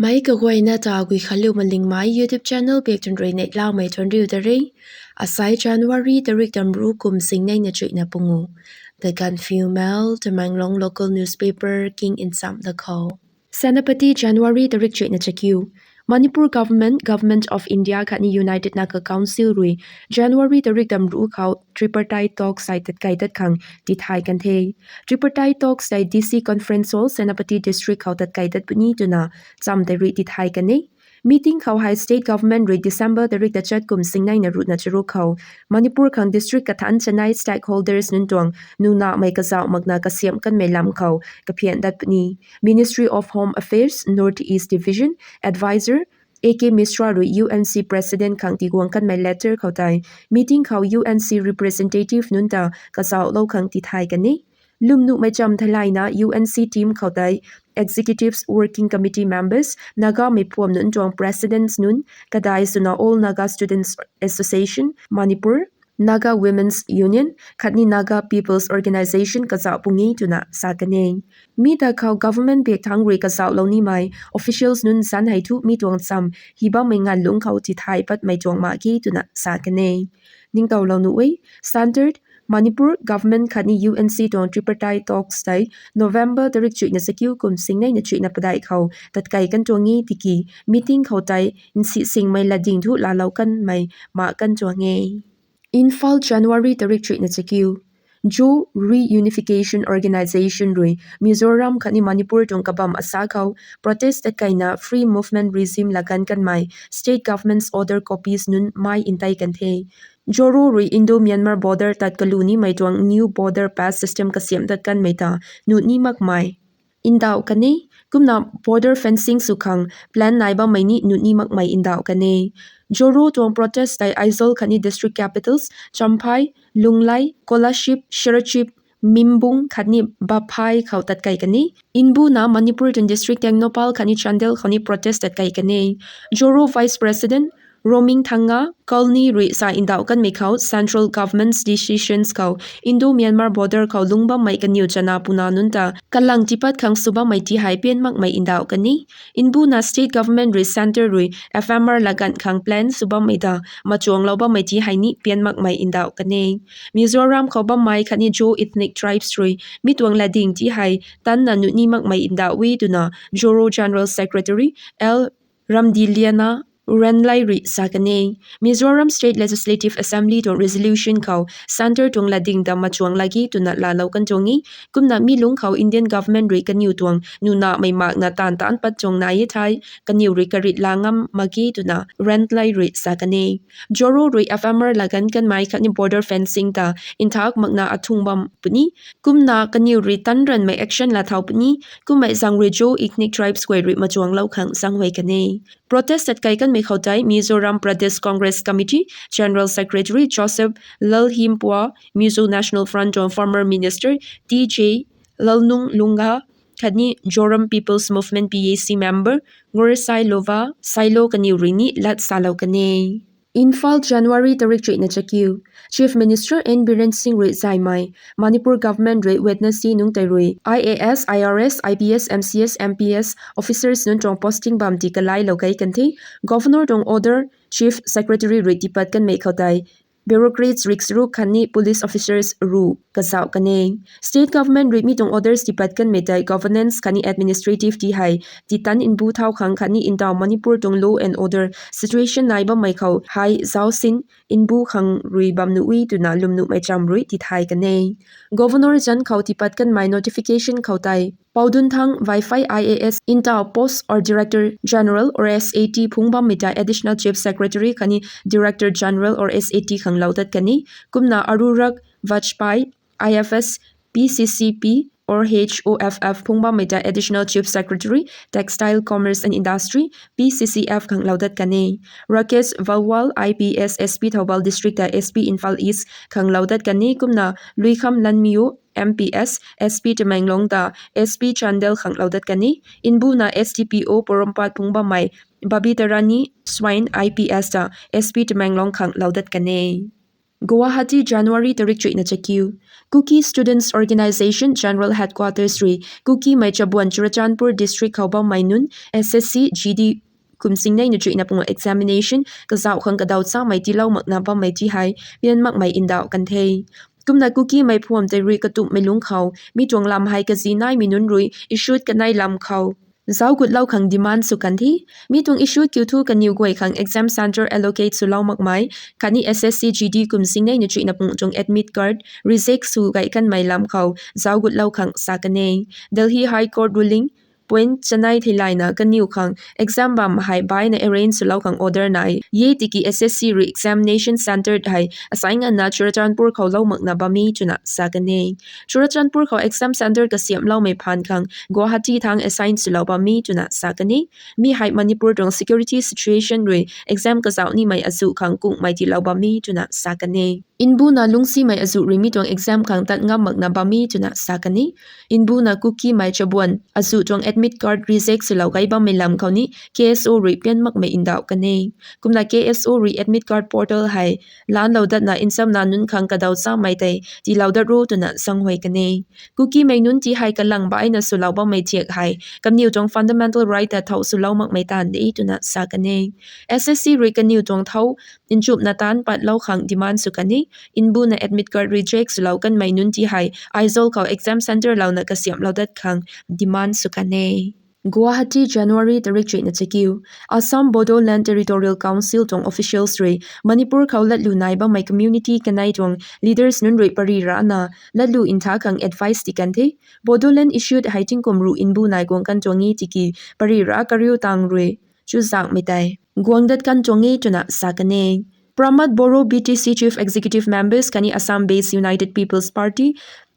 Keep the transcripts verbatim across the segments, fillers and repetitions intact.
Mei kaguayna ta Guikhanliu Malingmei YouTube channel bak tun rui neihlamei thuanriu ta re. Asai January tarik tamru kum singneina chuihna pungu. The Gaanphiu Mail, Tamenglong local newspaper king nsam da khou. Senapati, January tarik chuihna chakiu. Manipur government, Government of India khatni United Naga Council rui January tarik tamru khou tripartite talks tei tatkai tat khang tithay kan the. Tripartite talks tei D C Conference Hall, Senapati District khou tatkai tat puni twna cham tei rui tithay kan e. Meeting khou hei state government rui December tarik tachat kum singneina ruhna charuk khou Manipur khang district kathanc chanei stakeholders nunc tuang nunamei kazauh makna kasiamh kanmei lam khou kaphian dat puni. Ministry of Home Affairs North East Division Advisor A K Mishra rui U N C President khang tiguang kanmei letter khou tei meeting khou U N C representative nunc ta kazauhlou khang tithay kan e. Lwmnuhmei cham theilayna U N C team khou tei Executives Working Committee members, Nagamei phuam nunc tuang presidents nunc, kadai swna All Naga Students Association, Manipur, Naga Women's Union khatni Naga People's Organisation kazauh pung e twna sa kan e. Mi ta khou government bak thangc rui kazauhlou nimei officials nunc zanc hei thu mi tuang cham hi bammei nganv lungc khou tithay patmei tuang mak ge twna sa kan e. Ningtowlou nuh e, Centre, Manipur government khatni U N C tuang tripartite talks tei November tarik chuihna chakiu kum singneina chuihna padeih khou tatkai kan tuang e tiki meeting khou tei nsih singmei latding thu laalou kanmei mak kan tuang e. Imphal, January tarik chuihna chakiu. Zo Reunification Organisation rui Mizoram khatni Manipur tuang kabam asa khou protest tatkaina free movement regime laganv kanmei state government's order copies nunc mei ntei kan the. Zoro rui Indo-Myanmar border tat kalu nimei tuang new border pass system kasiamh tat kanmei ta nuh ni makmei ndauh kan e. Kumna border fencing sw khang plan nai bammei ni nuh ni makmei ndauh kan e. Zoro tuang protest tei Aizawl khatni district capitals Champhai, Lunglei, Kolasib, Serchhip, Mimbung khatni Vapphai khou tatkai kan e. Mbuna Manipur tuang district Tengnoupal khatni Chandel khou ni protest tatkai kan e. Zoro Vice President Roming Thanga Colney rui sa ndauh kanmei khou central government's decisions khou Indo-Myanmar border khou lungc bammei kaniw chana puna nunc ta kalang tipat khang sw bammei ti hei pian makmei ndauh kan e. Mbuna state government rui centre rui F M R laganv khang plan sw bammei ta machuanglou bammei ti hei ni pian makmei ndauh kan e. Mizoram khou bammei khatni Zo ethnic tribes rui mi tuang latding ti hei tanna nuh ni makmei ndauh e twna Zoro General Secretary L Ramdiliana Renlai rui sa kan e. Mizoram State Legislative Assembly tuang resolution khou centre tuang latding ta machuang lak ge twna laalou kan tuang e. Kumna mi lungc khou Indian government rui kaniw tuang nunamei makna taanv taanc pat tuang nai e thei kaniw rui karit la ngam mak ge twna Renlai rui sa kan e. Zoro rui F M R laganv kanmei khatni border fencing ta nthak makna athung bam puni. Kumna kaniw rui tan ranmei action laa thau puni. Kummei zaeng rui Zo ethnic tribes guay rui machuanglou khang zaenghuay kan e. Protest tatkai kanmei khou tei Mizoram Pradesh Congress Committee General Secretary Joseph Lalhimpua, Mizo National Front tuang former minister T J Lalnunglungga khatni Zoram People's Movement P A C member Ngorsai Lova Sailo kaniw rui ni lat salou kan e. Imphal, January tarik chuihna chakiu. Chief Minister N Biren Singh rui zaymei Manipur government rui Wednesday nungc tei rui I A S, I R S, I P S, M C S, M P S officers nunc tuang posting bam ti kalailou kei kan the. Governor tuang order Chief Secretary rui tiipat kanmei khou tei bureaucrats riksaruk khatni police officers ru kazauh kan e. State government rui mi tuang orders tiipat kanmei tei governance khatni administrative ti hei titan mbu thau khang khatni ntaw Manipur tuang law and order situation nai bammei khou hei zaucsin mbu khang rui bam nuh e twna lwmnuhmei cham rui tithay kan e. Governor zanc khou tiipat kanmei notification khou tei Paudunthang Vaifai I A S ntaw post or Director General or S A T phungc bammei ta Additional Chief Secretary khatni Director General or S A T khanglou dat kan e. Kumna Arurak Vajpayee I F S P C C P or H O F F phungc bammei ta Additional Chief Secretary Textile, Commerce and Industry P C C F khanglou dat kan e. Rakesh Valwal I P S S P Thoubal District ta S P Imphal East khanglou dat kan e. Kumna Luikham Lanmiu M P S S P Tamenglong ta S P Chandel khanglou dat kan e. Mbuna S D P O Porompat phungc bammei Babita Rani Swain I P S ta S P Tamenglong khanglou dat kan e. Guwahati, January tarik chuihna chakiu. Kuki Students Organisation General Headquarters rui Kukimei chabuan Churachandpur District khou bammei nunc S S C G D kum singneina chuihna pungu examination kazauh khang kadaw chamei tiilou makna bammei ti hei pian makmei ndauh kan the. Kumna Kukimei phuam tei rui katumhmei lungc khou mi tuang lam hei kazi naimei nunc rui issue kanei lam khou zauc gutlou khang demand sw kan the. Mi tuang issue kiu thu kaniw guay khang exam centre allocate swlou makmei khatni S S C G D kum singneina chuihna pungu tuang admit card reject sw gay kanmei lam khou zauc gutlou khang sa kan e. Delhi High Court ruling point chanei theilayna kaniw khang exam bam hei baina arrange swlou khang order nai e tiki S S C rui examination centre hei asai nganvna Churachandpur khou lou makna bam e twna sa kan e. Churachandpur khou exam centre kasiamhloumei phaan khang Guwahati thang assign swlou bam e twna sa kan e. Mi hei Manipur tuang security situation rui exam kazauh nimei azuh khang kungmei tiilou bam e twna sa kan e. Nbuna lungcsimei azuh rui mi tuang exam khang tat ngam makna bam e twna sa kan e. Nbuna Kukimei chabuan azuh tuang admit card reject swlou gay bammei lam khou ni K S O rui pian makmei ndauh kan e. Kumna K S O rui admit card portal hei laanlou datna nchamna nunc khang kadaw chamei tei tiilou dat ro twna zaenghuay kan e. Kukimei nunc ti hei kalang baina swlou bammei thiak hei kaniw tuang fundamental right ta thau swlou makmei taanv de twna sa kan e. S S C rui kaniw tuang thau nchumhna taanc patlou khang demand sw kan e. Nbuna admit card reject swlou kanmei nunc ti hei Aizawl khou exam centre louna kasiamhlou dat khang demand sw kan e. Guwahati, January tarik chuihna chakiu. Assam Bodoland Territorial Council tuang officials rui Manipur khou latlu nai bammei community kanei tuang leaders nunc rui pary rana latlu ntha khang advice ti kan the. Bodoland issue hei tingkum ruh nbu nai guang kan tuang e tiki pary ra kariu tang rui chuzaenghmei tei guang dat kan tuang e twna sa kan e. Pramod Boro, B T C Chief Executive Members khatni Assam-based United People's Party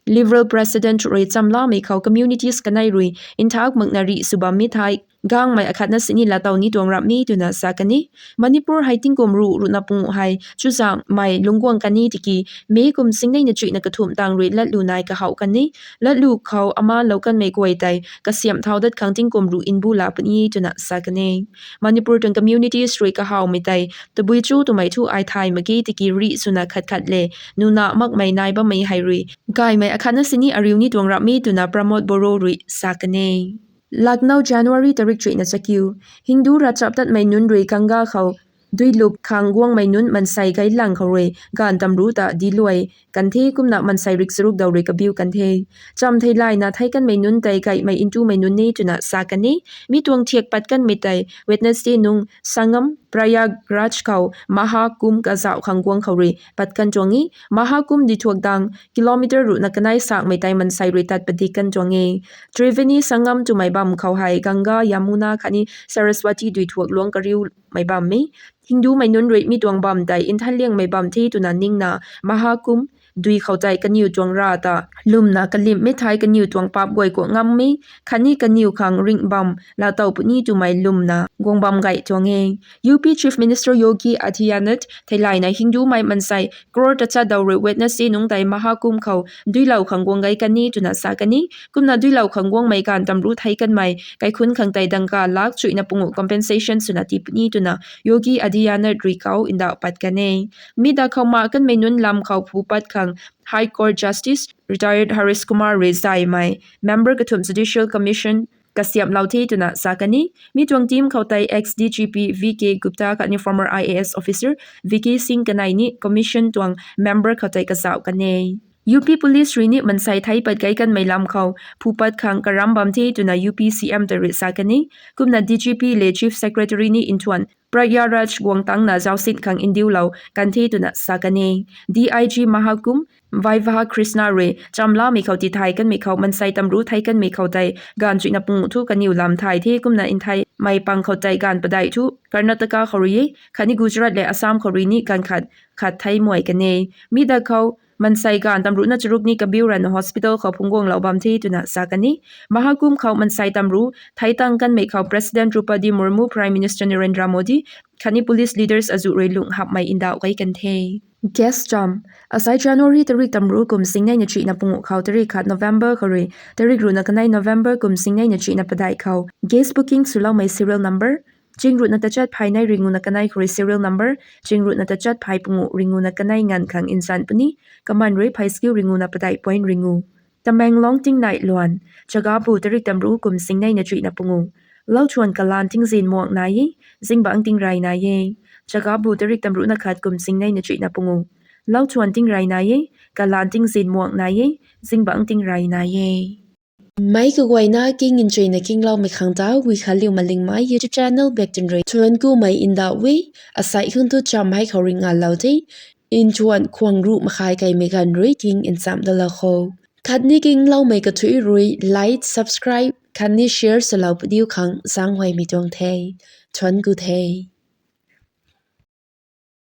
Liberal President rui chamlamei khou communities kanei rui nthak makna rih sw bammei thei gangmei akhatna sini laatow ni tuang rap e twna sa kan e. Manipur hei tingkum ruh ruhna pungu hei chuzaenghmei lungc guang kan e tiki May kum singneina chuihna kathumh tang rui latlu nai kahouh kan e. Latlu khou amalou kanmei guay tei kasiamh thau dat khang tingkum ruh nbu la puni e twna sa kan e. Manipur tuang communities rui kahawmei tei tabui chu twmei thu ai thay mak ge tiki rih swna khat khat le nuna makmei nai bammei hei rui gaymei akhatna sini ariu ni tuang rap e twna Pramod Boro rui sa kan e. Lucknow, January tarik chuihna chakiu. Hindu ravchaptatmei nunc rui Ganga khou duilup khang guangmei nunc mansei gailang khou rui gaanv tamru ta diluai kan the kumna mansei rik charuk daw rui kabiu kan the. Cham theilayna thei kanmei nunc tei gaymei ntumei nunc e twna sa kan e. Mi tuang thiak pat kanmei tei Wednesday nung Sangam Prayagraj khou Maha Kumbh kazauh khang guang khou rui pat kan tuang e. Maha Kumbh dui thuak dang kilometer ruhna kanei sakmei tei mansei rui tat padik kan tuang e. Triveni Sangam twmei bam khou hei Ganga, Yamuna khatni Saraswati dui thuak luang kariumei bam e. Hindumei nunc rui mi tuang bam tei nthanliangmei bam the twna ningna Maha Kumbh dui khou tei kaniw tuang ra ta lwmna kalimhmei thei kaniw tuang paap guay kuak ngam e khatni kaniw khang ringh bam laatow puni twmei lwmna guang bam gay tuang e. U P Chief Minister Yogi Adityanath theilayna Hindumei mansei crore tachat daw rui Wednesday nungc tei Maha Kumbh khou duilou khang guang gay kan e twna sa kan e. Kumna duilou khang guangmei gaanv tamru thei kanmei kaikhunc khang tei dangka lakh chuihna pungu compensation swna tii puni twna Yogi Adityanath rui kau ndauh pat kan e. Mi da khou ma kanmei nunc lam khou phu pat khang High Court Justice retired Harish Kumar rui zaymei member kathumh Judicial Commission kasiamhlou the twna sa kan e. Mi tuang team khou tei ex D G P V K Gupta khatni former I A S officer Vicky Singh kanei ni commission tuang member khou tei kazauh kan e. U P police rui ni mansei thei pat gay kanmei lam khou phu pat khang karam bam the twna U P C M ta rui sa kan e. Kumna D G P le Chief Secretary ni nthuan Prayagraj guang tangna zausit khang ndiulou kan the twna sa kan e. D I G Maha Kumbh Vaibhav Krishna rui chamlamei khou tithay kanmei khou mansei tamru thei kanmei khou tei gaanv chuihna pungu thu kaniw lam thay the kumna nthaimei pang khou tei gaanv padeih thu Karnataka khou rui e khatni Gujarat le Assam khou rui ni gaanv khat khat thei muai kan e. Mi da khou mansei gaanv tamruhna charuk ni kabiu rana hospital khou phungc guanglou bam the twna sa kan e. Maha Kumbh khou mansei tamru thei tang kanmei khou President Droupadi Murmu, Prime Minister Narendra Modi khatni police leaders azuh rui lungh hapmei ndauh gay kan the. Guest cham. Asai January tarik tamru kum singneina chuihna pungu khou tarik khat November khou rui tarik ruhna kanei November kum singneina chuihna padeih khou guest booking swloumei serial number Chingruhna tachat phay nei ringuna kanei khou rui serial number, chingruhna tachat phay pungu ringuna kanei nganv khang nzan puni, kaman rui phay skiu ringuna padeih point ringu. Tamenglong tingnai luan, Chagabu tarik tamruh kum singneina chuihna pungu. Lauchuan kalan tingzin muang nai e, zingbangc tingrey nai e. Chagabu tarik tamruhna khat kum singneina chuihna pungu. Lauchuan tingrey nai e, kalan tingzin muang nai e, zingbangc tingrey nai e. Meic kaguayna king nchuina kingloumei khang ta Guikhanliu Malingmei YouTube channel bak twn rui thuanc kumei ndauh e. Asei khang tu cham hei khou ri ngalou the. Nthuan khwang ruh makhai kaimei ganv rui king nchamh dalou kho. Khatni kingloumei kathuic rui like, subscribe khatni share swlou padiu khang zaenghuaymei tuang the. Thuanc ku the.